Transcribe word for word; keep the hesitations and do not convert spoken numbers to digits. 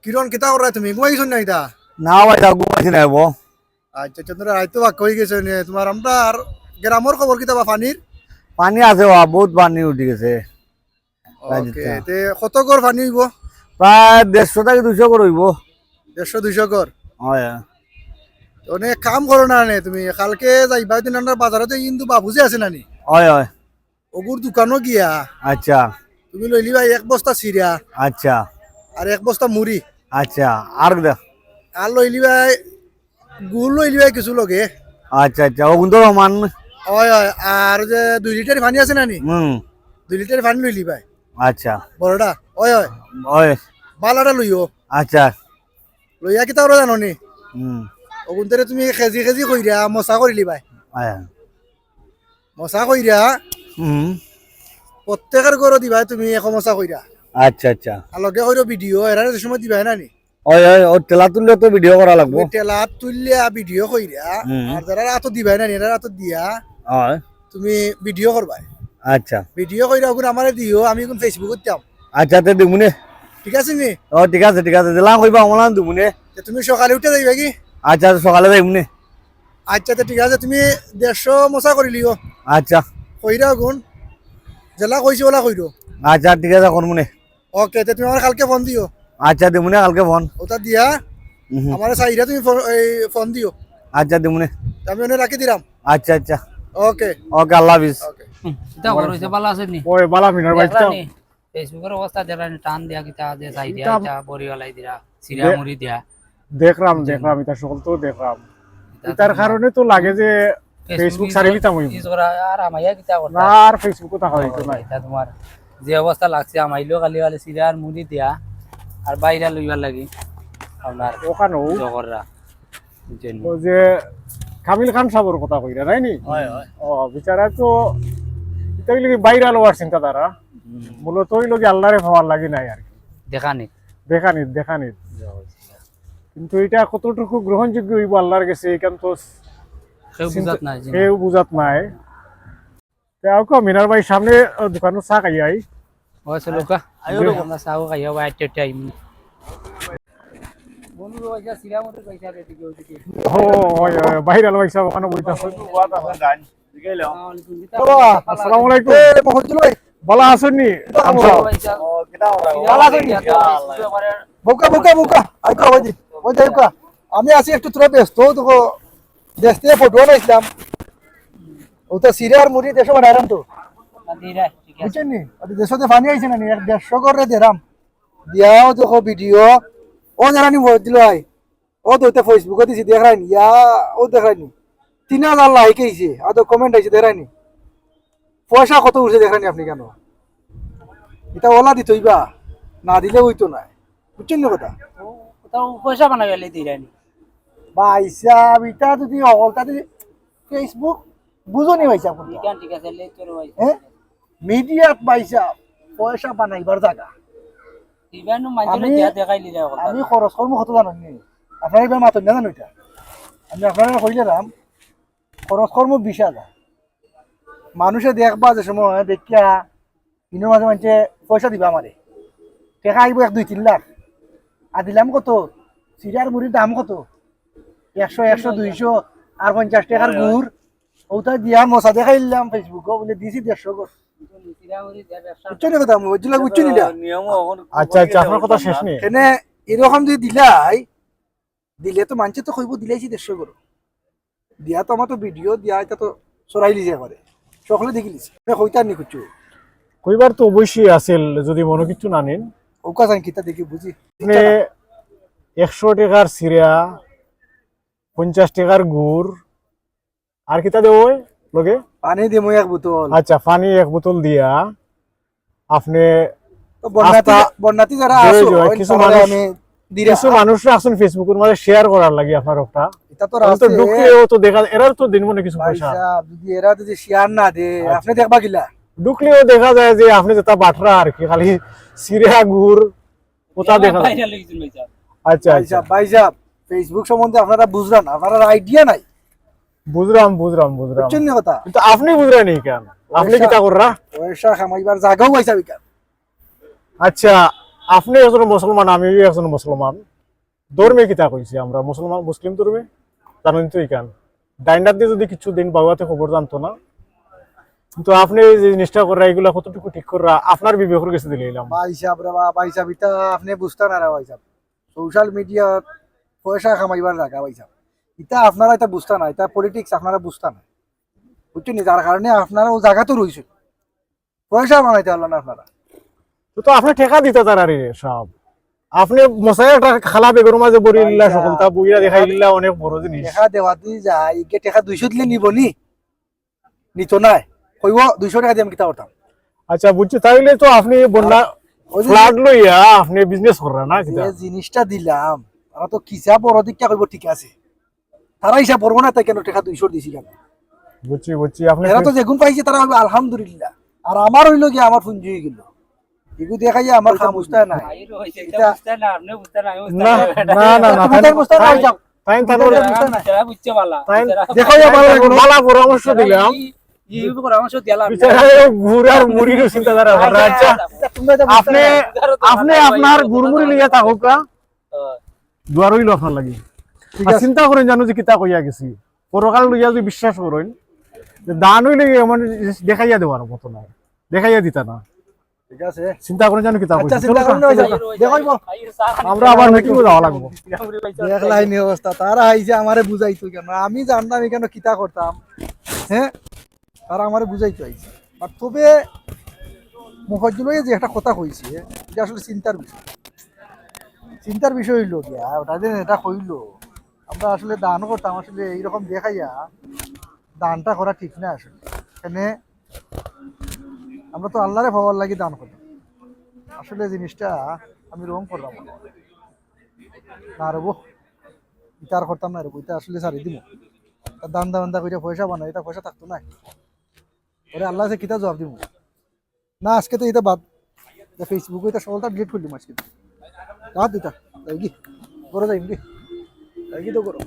কিরণ, কিতা কররায় তুমি? ঘুমাইছো না ইতা? না ভাই, তা ঘুমাইছি না, এবো। আচ্ছা, চন্দ্র, রাইত তো বাক্কা অইগেছে নে। তুমার আমরার গ্রামর খবর কিতা বা পানির? পানি আছে বা, বউত পানি উঠি গেছে। ওকে, রাইত তে কত ঘর পানি অইবো? প্রায় দেড়শো থাকি দুইশো ঘর অইবো। দেড়শো দুইশো ঘর? অয়, অয়। তে অনেক কাম করো না নে তুমি? কালকে যাইবা দিন আমরার বাজারো, তে হিন্দু বাবুজি আছে না নি? অয়, অয়। অগুর দোকানো গিয়া আচ্ছা। তুমি লইলিবায় এক বস্তা চিরা আচ্ছা। আর এক বস্তা মুড়ি। আচ্ছা, আর দে- আর লইলিবায় গুড় লইলিবায় কিছু লগে। আচ্ছা, আচ্ছা, অগুন তো সমান। অয়, অয়, আর যে দুই লিটার পানি আছে না নি? হুম। দুই লিটার পানি লইলিবায়। আচ্ছা। বড়টা? অয়, অয়। অয়। বালাটা লইও। আচ্ছা। লইয়া কিতা করো জানো নি? হুম। অগুনতরে তুমি কেজি কেজি কইরা মশা করিলিবায়। আচ্ছা। মশা কইরা হুম। প্রত্যেকর ঘরো দিবায় তুমি এক মশা কইরা। আচ্ছা, আচ্ছা। আর লগে কইরো ভিডিও, এরারে যে সময় দিবায় না নি? অয়, অয়, অউ ঠেলা তুললে তো ভিডিও করা লাগবো। তুমি ঠেলা তুললে ভিডিও কইরা, হুম। আর যারার আতো দিবায় না নি, এরার আতো দিয়া অয়। তুমি ভিডিও করবায়। আচ্ছা। ভিডিও কইরা অগুন আমারে দিও, আমি অগুন Facebook-ও দিতাম। আচ্ছা, তে দিমুনে। ঠিক আছে নি? ও, ঠিক আছে, ঠিক আছে। যেলা কইবা, অমলান দিমুনে। তে তুমি সকালে উঠে যাইবা কি? আচ্ছা, সকালে যাইমুনে। আচ্ছা, তে ঠিক আছে, তুমি দেড়শো মশা করিলিও। আচ্ছা। কইরা অগুন। যেলা কইছি, অলা কইরো। আচ্ছা, ঠিক আছে, করমুনে। ওকে, তে তুমি আমারে কালকে ফোন দিও। আচ্ছা, দিমুনে কালকে ফোন। অটা দিয়া হুম। আমারে চাইরা তুমি ফোন, এই ফোন দিও। আচ্ছা, দিমুনে। তে আমি অনে রাখি দিরাম। আচ্ছা, আচ্ছা। ওকে। ওকে, আল্লাহ হাফিজ। ওকে। হুম, কিতা খবর অইছে, ভালা আছইন নি? ওই, ভালা মিনার ভাই, দেখরা কিতা? নি? Facebook-র অবস্থা দেখরা নি, টান দিয়া কিতা যে চাই দিয়া, ইটা ইটা বড়ি ওলাই দিরা, চিরা দে-, মুড়ি দিয়া। দেখরাম, বুঝছেন? দেখরাম, ইতা সকল তো দেখরাম। ইতা ইতার তো কারণে তো লাগে যে Facebook Facebook ছাড়ি দিতাম অইবো। use করা আর আমাইয়া কিতা করতা? না, আর Facebook-ও থাকা অইতো না। ইতা তুমার যে অবস্থা লাগছে, আমাইলো খালি খালি চিরা আর মুড়ি দিয়া, আর বাইরা লইবার লাগি আপনার ওখানেও জগররা। বুঝছেন? ও যে কামিল খান সাবর কথা কইরা, তাই নি? হয়, হয়। ও, বিচারা তো ইতা অইলে কি বাইরা লওয়ার চিন্তাধারা। হুম। মূলত অইলো কি আল্লারে পাওয়ার লাগি নাই আর কি। দেখানিত। দেখানিত, দেখানিত। জি, অবশ্যই। কিন্তু ইটা কতটুকু গ্রহণযোগ্য অইবো আল্লার গেছে, ইখান তো কেউ চিন্তা-, বুঝাত নাই, জি না। কেউ বুঝাত নাই। তে আউক্কা মিনার ভাই সামনে, আহ, দোকানো চা খাইয়া আই। ও, চলো কা। আইও রে। আমরা চা খাইয়া আই, আচ্ছা, আচ্ছা, আইমু। বন্ধু, ওই যে সিরামুরের পয়সা রেডি করে দিকে। ও, ওই, ওই, বাইরে আলো পয়সা ওখানে বইতে আছে। বাবা, আসসালামু আলাইকুম। এ, মফিজুল ভাই। ভালা আছইন নি? কিতা খবর? ভালা আছইন নি? বউক্কা, বউক্কা, বউক্কা। আইক্কা, ওই যে, ওই যে আইক্কা। আমি আছি একটু তোরা ব্যস্ত, তো দেশ থাকি ফটো আনাইছিলাম। অটা চিরা আর মুড়ি দেশো বানাইরাম তো। আচ্ছা, ঠিক আছে। বুঝছইন নি? অটা দেশো তো পানি আইছে না নি? এক দেড়শো ঘররে দেরাম। দিয়াও দেখো ভিডিও। ও যারা নি ভোট দিল আই। ও তো অটা Facebook-ও দিছি, দেখরায় নি? ইয়া, ও দেখরায় নি? তিন হাজার like আইছে, আর তো comment আইছে, দেখরায় নি? পয়সা কত উঠছে দেখরায় নি আপনে কেনে? ইটা অলা দিতে অইবা, না দিলে অইতো নায়। বুঝছইন নি কথা? ও, অটা পয়সা বানাইবার লাগি দিরায় নি? ভাইসাব, ইটা যদি অকলতা দি Facebook বুঝো নি ভাইসাব কোনটা? ঠিক আছে, ঠিক আছে, লেট করো ভাই। হ্যাঁ? মিডিয়াত ভাইসাব পয়সা বানাইবার জাগা। ইবানু মাইজুরে আমি, দিয়া দেখাই লিলে অকলতা। আমি খরচ করমু কত জানইন নি? আপনারা ইবার মাতইন না জানো ইটা? আমি আপনারারে কইলাম, খরচ করমু বিশ হাজার। মানুষে দেখবা যে সময় দেখিয়া ইনো মাঝে মাঝে পয়সা দিবা আমারে। টেকা আইবো এক দুই তিন লাখ। আর দিলাম কত? চিরার মুড়ির দাম কত? একশো, একশো, দুইশো, আর পঞ্চাশ টেকার গুড়। অটা দিয়া মশা দেখাইলাম Facebook-ও, বুলে দিছি দেড়শো ঘর। বুঝছো নি কথা? আমি বুঝলাম, বুঝছো নি না? নিয়ম এখন আচ্ছা, আচ্ছা, আপনার কথা শেষ নি? কেনে এরকম যদি দিলাই, দিলে তো মানষে তো কইবো দিলাইছি দেড়শো ঘর। দিয়া তো আমার তো ভিডিও দিয়া, ইটা তো ছড়াইলিছে করে। সকলে দেখিলিছে। মানে কইতার নি কিচ্ছু। কইবার তো অবশ্যই আছিল, যদি মনো কিচ্ছু না নিন। ওকা জান কিতা দেখি বুঝি। মানে একশো টেকার চিরা, পঞ্চাশ টেকার গুড়, আর কিতা দেবো ওই লগে? পানি দিমু এক বোতল। আচ্ছা, পানি এক বোতল দিয়া আপনে তো বন্যার্থী, আস্তা বন্যার্থী যারা জয় আছো, জয়, ওই কিছু তাহলে মানুষ, আমি দিরা। কিছু মানুষ আছইন Facebook-র মাঝে share করার লাগি আপনার ওটা। ইটা তো আমি তো রাস্তায় ঢুকলেও তো দেখা, এরার তো দিন মনে কিছু ভাই পয়সা। সাহেব, যদি এরা যদি share না দে, আচ্ছা। আপনে দেখবা কিলা? ঢুকলেও দেখা যায় যে আপনে যেটা বাটরা আর কি, খালি চিরা গুড় ওটা দেখা যায়। ভাইরাল হইছেন ভাই সাহেব। আচ্ছা, ভাই আচ্ছা। সাহেব, ভাই সাহেব, Facebook সম্বন্ধে আপনারা বুঝরা না, আপনারার idea নাই। বুঝরাম, বুঝরাম, বুঝরাম। বুঝছইন নি কথা? কিন্তু আপনে বুঝরা নি কেনে? আপনে পয়সা, কিতা কররা? পয়সা কামাইবার জাগাও পাইছা বেকার। আচ্ছা, আপনে একজন মুসলমান, আমিও একজন মুসলমান। ধর্মে কিতা কইছি আমরা? মুসলমান, মুসলিম ধর্মে জানেন তো ইখান। ডাইন হাত দি যদি কিছু দিন বাউয়াতে খবর জানতো না, কিন্তু আপনে এই যে জিনিসটা কররা, এগুলা কতটুকু ঠিক কররা, আপনার বিবেকর গেছে দিলাইলাম। ভাই সাহেব রে বা-, ভাই সাহেব, ইতা আপনে বুঝতা না রে ভাই সাহেব। সোশ্যাল মিডিয়া পয়সা কামাইবার জাগা ভাই সাহেব। ইতা আপনারা ইতা বুঝতা না, ইতা পলিটিক্স আপনারা বুঝতা না। বুঝছইন নি? যার কারণে আপনারা অউ জাগাত রইছইন। পয়সা বানাইতা পারলা না আপনারা। তো, তো আপনে টেকা দিতা তারারে সাব। আপনে মশাই একটা খালা বেগর মাঝে বড়ি ভাই লিলা সাহেব, সকলতা বইরা দেখাই দিলা অনেক বড় জিনিস। টেকা দেওয়া তুই যা, ইগে টেকা দুইশো দিলে নিব নি? নিত নায়। কইব, "দুইশো টেকা দিয়া আমি কিতা করতাম?" আচ্ছা, বুঝছি। তাইলে তো আপনে বন্যা ওই যে ফ্লাড লইয়া আপনে বিজনেস কররা না যে কিতা? জিনিসটা দিলাম, তারা তো কিসা বড় দিকটা কইব, ঠিক আছে। তারা হিসাব করবো না, তাই কেন টেকা দুইশো দিছি কেন? বুঝছি, বুঝছি। আপনে এরা তো যেগুন পাইছে, তারা কইব, "আলহামদুলিল্লাহ।" আর আমার অইলো গিয়া, আমার পুঞ্জি অই গেল। এগু দেখাইয়া আমার কাম বুঝতা নাই। এটা বুঝতা না, আপনে বুঝতা না, আমি বুঝতা না, না। না, না, না, তুমি তাই তাই বুঝতা না, তাই, যাও। তাই তার তুমি তাই বুঝতা না। যারা বুঝছে বালা, তাই যারা দেখো, ইয়া বালা লাগলো। বালা পরামর্শ দিলাম। এই, এই পরামর্শ দিলাম। বিচারা ঘুরার মুড়ির চিন্তাধারা করা। আচ্ছা, আচ্ছা। আচ্ছা, তুমি এটা বুঝতা আপনে, না। আপনে আপনার ঘুরমুড়ি লইয়া থাকুক, হ্যাঁ। দোয়া রইল আপনার লাগি। ঠিক আর আছে। চিন্তা করেন জানো যে কিতা কইয়া গেছি, পরকাল লইয়া যদি বিশ্বাস করেন, যে দান হইলে এমন জিনিস দেখাইয়া দেওয়ার মতো না, দেখাইয়া দিতা না। ঠিক আছে। চিন্তা করেন জানো কিতা আচ্ছা, কইছি। চিন্তা চলো, করেন না, চলো। যাই। দেখাইবো। আমরা আবার মিটিংও যাওয়া লাগবো। দেখলাই নি অবস্থা, তারা আইছে আমারে বুঝাইতো কেন, আমি জানতাম এখানে কিতা করতাম, হ্যাঁ, তারা আমারে বুঝাইতো আইছে। আর তবে মুফাজ্জল ভাই যে একটা কথা কইছে, এটা আসলে চিন্তার বিষয়। চিন্তার বিষয় হইল গিয়া, ওটা যে এটা কইলো, আমরা আসলে দান করতাম, আসলে এইরকম দেখাইয়া দানটা করা ঠিক না আসলে। এখানে আমরা তো আল্লাহরে পাওয়ার লাগি দান করি, আসলে জিনিসটা আমি রং করলাম না রে বো, ইতা আর করতাম না রে বো, ইতা আসলে ছাড়ি দিমু। তা দান দান দা করে পয়সা বানাই, এটা পয়সা থাকতো না। ওরে আল্লাহ আছে, কিতা জবাব দিমু? না, আজকে তো এটা বাদ। এটা Facebook-ও এটা সকলটা ডিলিট করলাম আজকে। রাত এটা, যাই কি? করো যাই কি? যাই কি তো করো।